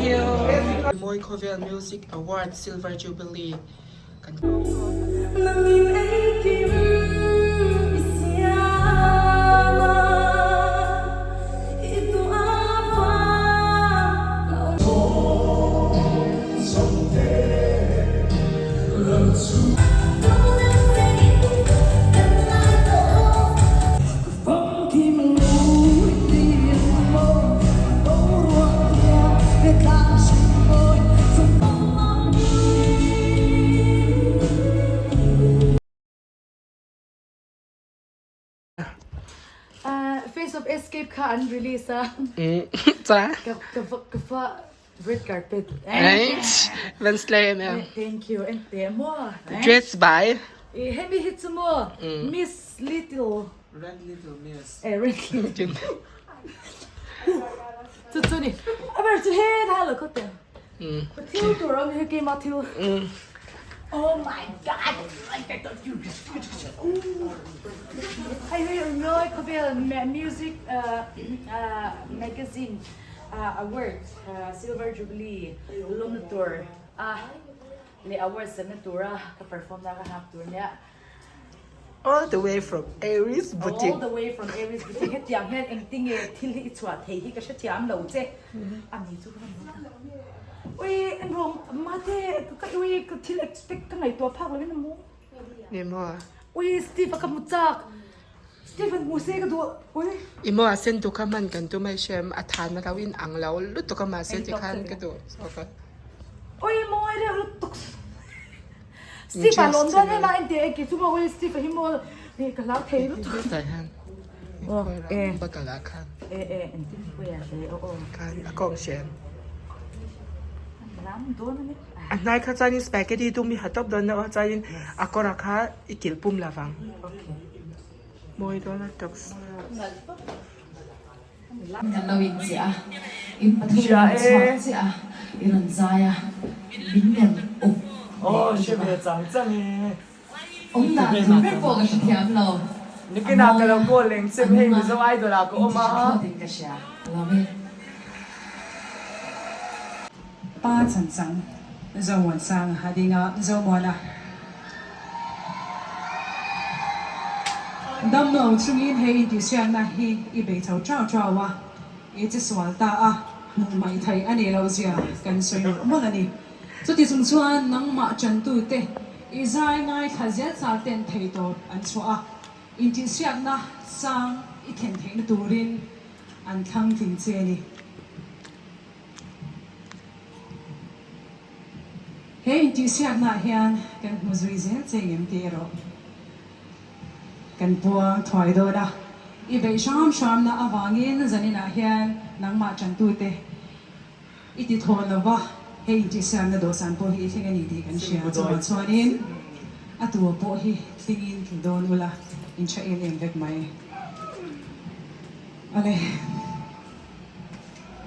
you. Mawi Khawvel Music Award Silver Jubilee kan. Face of Escape kha an release a. Cha. Ka ka ka fa red carpet. Van slay em em. Thank you. En te mo. Dress by. Hemi hi chu mo Miss Little. Red Little Miss. Eh Red Little. Chu chu ni. Aber chu he tha lo ko te. Thil tur ang hi keimah thil. Oh my god. Hei hei Roy khawvel music magazine awards silver jubilee lawmna tur a leh awards semna tura ka perform na ka hak tur nia. All the way from Aries Boutique. All the way from Aries Boutique. Hetiang hian engtinge thil hi i chhuah thei hi ka hrethiam lo che. A ni chu ka va hmu tak. Ui enrawng mate ka ui ka thil expect ka ngaihtuah phak lovin a mu. Ni maw? Ui Steve a ka hmu chak. Stephen hmu se ka duh. Ui. I maw a sen tu kha hman kan tum a i hrem a than na lo in ang lo lutuk a mahse tikhan ka duh zawk a. Ui mawi reuh lutuk. Steve a lawm dawn em a en teh kei chu maw ui Steve a hi maw ih ka hlau thei lutuk. Hetah hian bakal ah khan. E e engtin pui a e aw aw. Khan a kawng hren. Lam dawn a ni. A hnai kha chuanin spaghetti dum hi ha tawp dawn deuh a chuanin a kawrah kha i kilh pum lo vang. Mawi dawn a tawp. Kan lo in chiah a, in pathum in rawn chhuak chiah a, i rawn zai a, min rawn up leh lutuk a. Awm dan tur ber pawh ka hrethiam lo, a mawi a, a nung a, in ti hre thlawt in ka hria, ka lawm e. Pa Chanchang, Zomuansanga a ding a, Zomuana. Damlo chungin hei intihsiakna hi i bei chho chau chau a, i che sual ta a, hmuh mai theih a nih loh zia kan sawi mawlh mawlh a ni. Chuti chung chuan nangmah tantute i zai ngaithla zel char ten theitawp an chhuah a, intihsiakna sang i thlen theihna turin an thlang tling che a ni. He intihsiaknaah hian kan hmu zui zel che ngem tih erawh kan puang thuai dawn a. I beih hram hramna avangin zaninah hian nangmah tantute i ti thawn lo va, he intihsiakna dawhsan pawh hi i thleng a ni tih kan hria. Chuvang chuanin a tur pawh hi tlingin tlu dawn ula, in tha em em vek mai. Awle.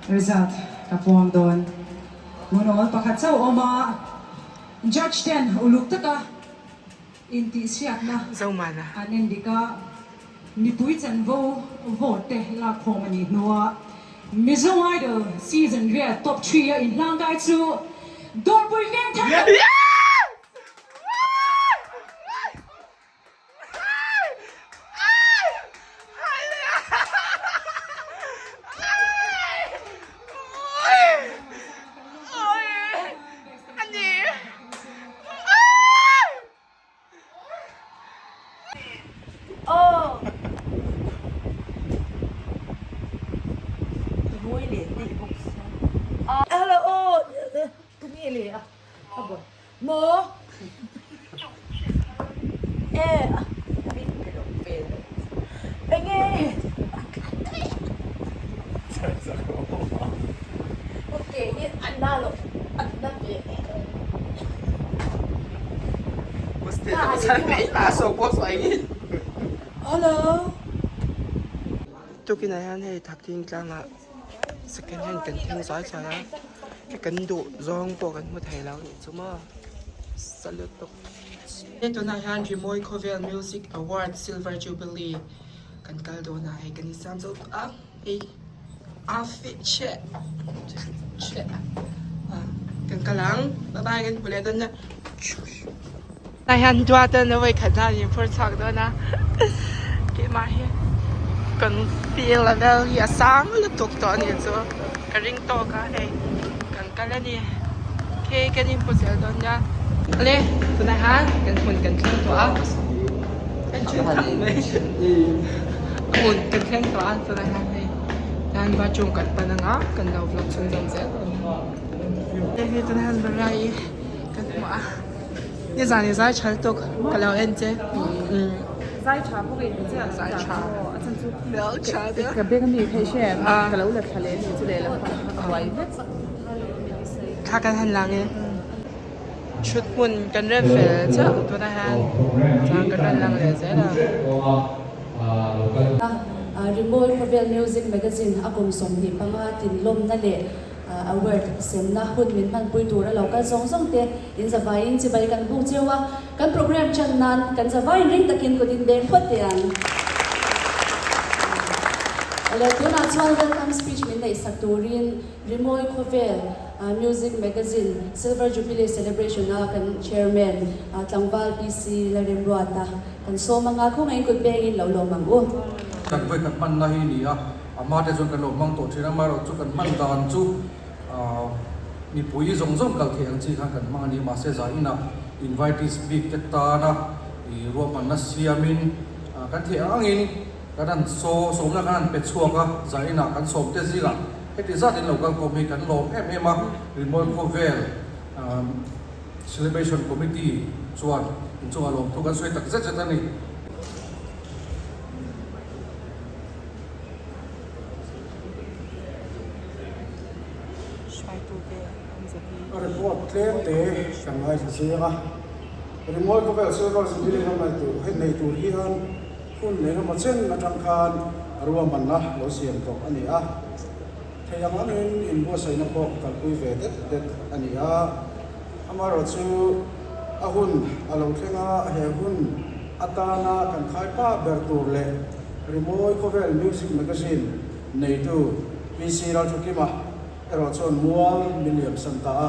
Result ka puang dawn. Hmunawl pakhat chauh awm a, Judge ten uluk taka intihchhiatna an endik a, mipui chanvo vote te lakkhawm a nih hnuah Mizo Idol Season riat Top 3 a inhlangkai chu Dawrpui Vengthar! Maw? E Enge? Okay, hi an na lo an na ve. Hello. Tukin ah hian hei Thakthing tlangah second hand kan thleng zuai zuai a kan duh zawng pawh kan hmu thei lo a nih chu maw salute bawk he tunah hian Rimawi Khawvel Music Award Silver Jubilee kan kal dawn a hei kan insiam zo tawh a hei a fit che. Kan kal ang bye bye kan hmu leh dawn nia. Tah hian Duata na vawi khat hna in phur chhuak dawn a keimah hi kan feel a vel hi a sang lutuk tawh a nih chu ka ring tawk a hei kan kal a ni okay kan inhmu zel dawn nia awle tunah hian kan hmun kan thleng tawh a kan then khap mai hmun kan thleng tawh a tunah hian hei tihian bathroom kan pan anga kan lo vlog chhunzawm zel dawn a ni tunah hian Maria-i kan hmu a. Nizan i zai tha lutuk ka lo en che. Zai tha bawk in che a zai tha a chan chu Bel tha deuh. Ka beng ami kha i hre em ka lo la thla leh ani chu lehlam pang kha ka buai vek. Thla kan han lang e. Thut hmun kan rem fel chiah tunah hian chuan kan rawn lang leh zel a. Rimawi Khawvel Music Magazine a kum 25 tinlawmna leh Award semna hun min hmanpui tur a lo kal zawng zawng te in zavaiin chibai kan buk cheu a, kan program chan nan kan zavaiin ring takin kut in beng phawt teh ang. Awle tunah chuan welcome speech min neih sak turin Rimawi Khawvel Music Magazine Silver Jubilee Celebration a kan Chairman Tlangval PC Lalremruata kan sawm anga khawngaihin kut bengin lo lawm ang u. Kan vawikhat hmanna hi ni a. A hma te chuan kan lo hmang tawh thin a, amaherawh chu kan hman dan chu mipui zawng zawng kal theih ang chi khan kan hmang a ni. Mahse zainah invitees bik te tana ruahmanna siamin kan theih ang angin kan han saw sawmna kan han pe chhuak a, zainah kan sawm te zingah heti zat in lo kal khawm hi kan lawm em em a, Rimawi Khawvel Celebration Committee chuan inchungah lawmthu kan sawi tak zet zet a ni. Report tlem te kan ngaithla zing a, Rimawi khawvel Silver Jubilee ram nei tur hei nei tur hian hun eng emaw chen atang khan ruahmanna lo siam tawh a ni a, thei ang angin inbuatsaihna pawh kalpui ve det det a ni a, amaherawhchu a hun a lo thleng a, he hun atana kan khaipa ber tur leh Rimawi Khawvel Music Magazine neitu PC Ralthakima erawh chuan mual min liam san ta a,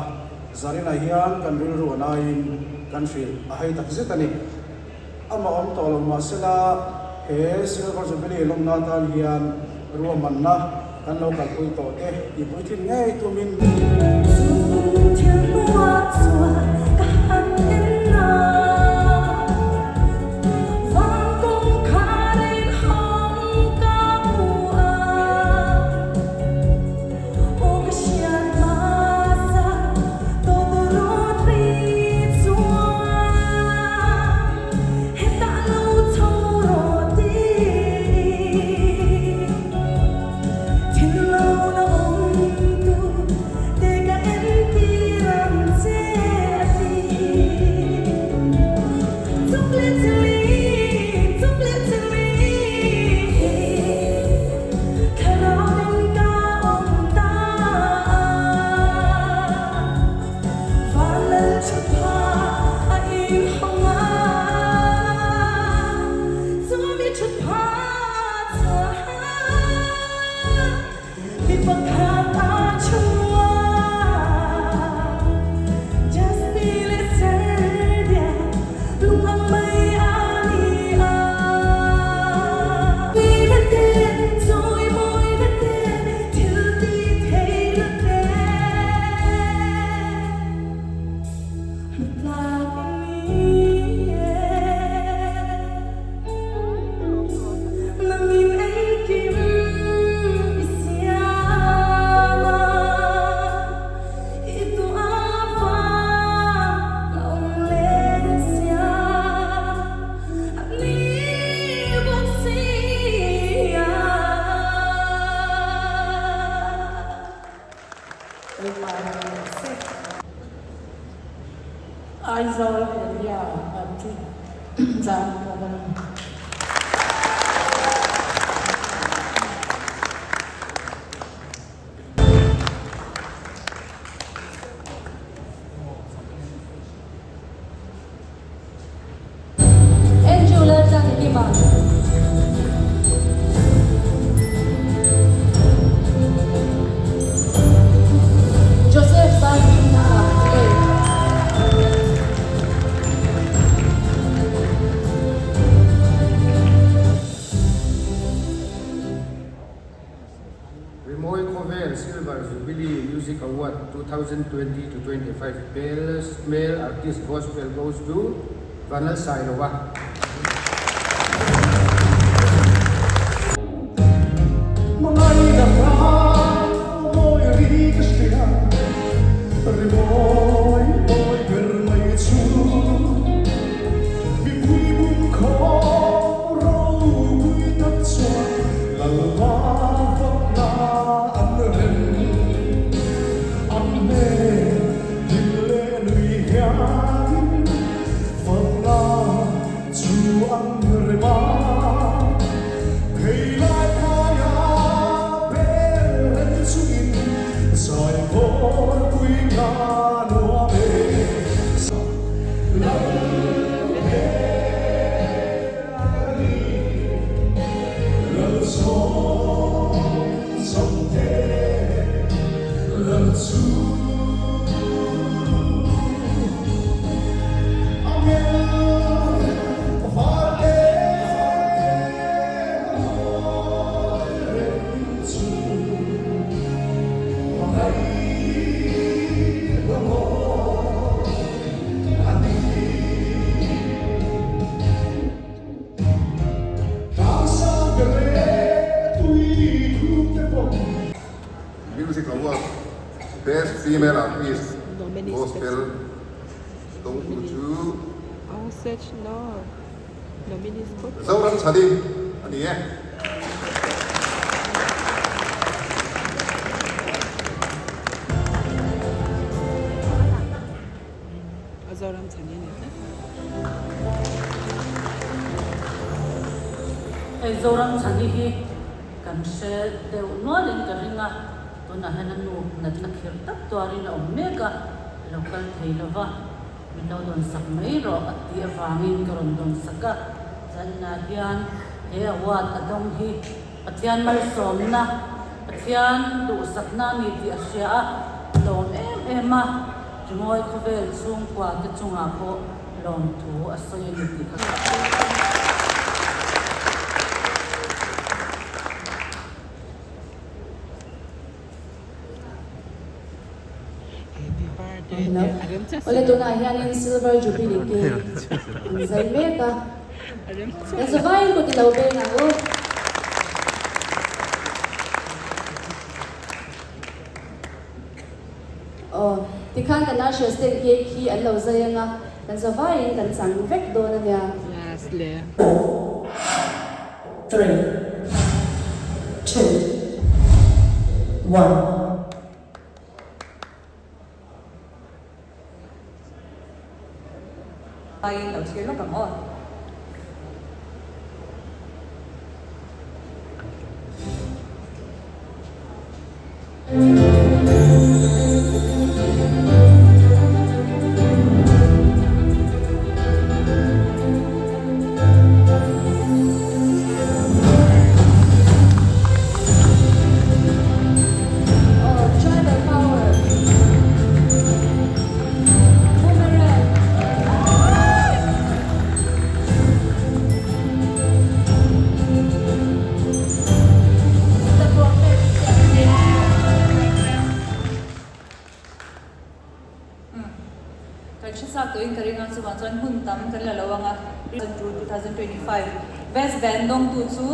Zarina hian kan rilru a naiin kan hrilh a hei tak zet a ni. Amah awm tawh lo mahsela he Silver Jubilee lawmna atan hian ruahmanna kan lo kalpui tawh te tihpuitlin ngei tumin. Aizawl area Patrick Zangkawn. Andrew Laltlankima. Rimawi Khawvel Silver Jubilee Music Award 2020 to 25 Best Male Artist Gospel goes to Vanlalsailova. Music Award Best Female Artist Gospel dawngtu chu Zoram Chhani a ni e. Hei Zoram Chhani hi kan hre deuh nualin ka ring a, tunah hian a nu natna khirh tak tuarin a awm mek a, a lo kal thei lo va, min lo dawn sak mai rawh a tih avangin ka rawn dawn sak a, zaninah hian he award a dawng hi Pathian malsawmna, Pathian duhsakna a ni tih a hria a, a lawm em em a, Rimawi khawvel chhungkua te chungah pawh lawmthu a sawi a ni tih ka Awle tunah hianin Silver Jubilee cake an zai mek a, kan zavaiin kut i lo beng ang u. Aw, tikhan kan ushers ten cake hi an lo zai anga, kan zavaiin kan chang vek dawn a nia. Four, three, two, one. Aiin lo thlir lawk ang aw. Kan hre chak tawhin ka ring a, chuvang chuan hun tam kan la lo ang a. 2025 Best Band dawngtu chu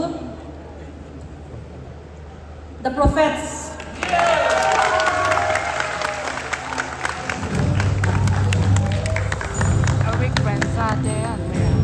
The Prophets. Eric Renza te an mai ang.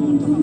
Thank you.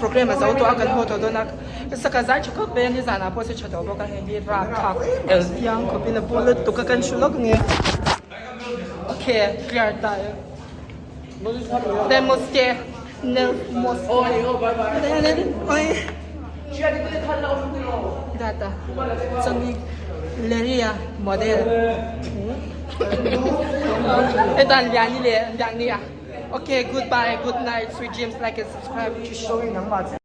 Program a zo tawh a kan haw tawh dawn a saka zai tha khawp mai a nizan ah pawh se tha tawh bawk a hei hi rapthlak el tiang khawp in a pawl lutuk a kan hru lawk nge okay clear ta e Demoske nel moske data chani leria model hetan liani leh liani a okay goodbye good night sweet dreams like and subscribe.